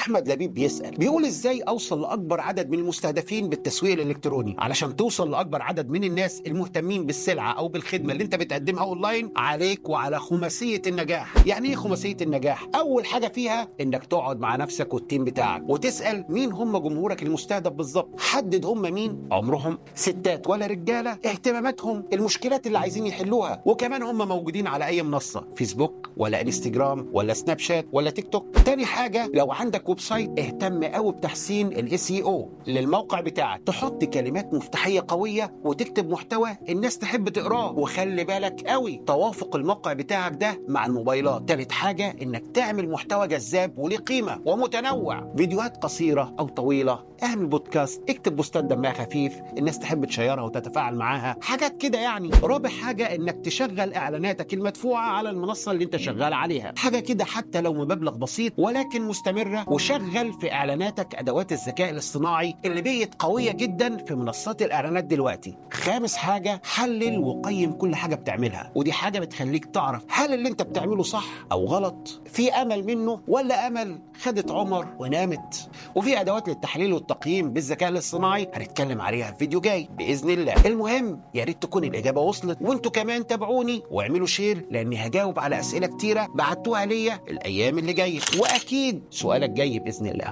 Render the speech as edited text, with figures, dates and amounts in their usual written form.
احمد لبيب بيسال، بيقول ازاي اوصل لاكبر عدد من المستهدفين بالتسويق الالكتروني؟ علشان توصل لاكبر عدد من الناس المهتمين بالسلعه او بالخدمة اللي انت بتقدمها اونلاين، عليك وعلى خماسيه النجاح. يعني ايه خماسيه النجاح؟ اول حاجة فيها انك تقعد مع نفسك وال team بتاعك وتسال مين هم جمهورك المستهدف بالظبط. حدد هم مين، عمرهم، ستات ولا رجاله، اهتماماتهم، المشكلات اللي عايزين يحلوها، وكمان هم موجودين على اي منصة، فيسبوك ولا انستجرام ولا سناب شات ولا تيك توك. تاني حاجة، لو عندك website اهتم قوي بتحسين ال SEO للموقع بتاعك، تحط كلمات مفتاحيه قوية وتكتب محتوى الناس تحب تقراه، وخلي بالك قوي توافق الموقع بتاعك ده مع الموبايلات. تالت حاجة، انك تعمل محتوى جذاب وليه قيمة ومتنوع، فيديوهات قصيرة او طويلة، اعمل بودكاست، اكتب بوستات دمها خفيف الناس تحب تشيرها وتتفاعل معاها، حاجات كده يعني. رابع حاجة، انك تشغل اعلاناتك المدفوعه على المنصة اللي انت شغال عليها، حاجة كده حتى لو مبلغ بسيط ولكن مستمرة. وشغل في اعلاناتك ادوات الذكاء الاصطناعي اللي بقت قوية جدا في منصات الاعلانات دلوقتي. خامس حاجة، حلل وقيم كل حاجة بتعملها، ودي حاجة بتخليك تعرف هل اللي انت بتعمله صح او غلط، في امل منه ولا امل خدت عمر ونامت. وفي ادوات للتحليل والتقييم بالذكاء الاصطناعي هنتكلم عليها في فيديو جاي باذن الله. المهم يا ريت تكون الاجابة وصلت، وانتوا كمان تابعوني واعملوا share لاني هجاوب على اسئلة كتيرة بعتوها ليا الايام اللي جاية، واكيد سؤالك جاي باذن الله.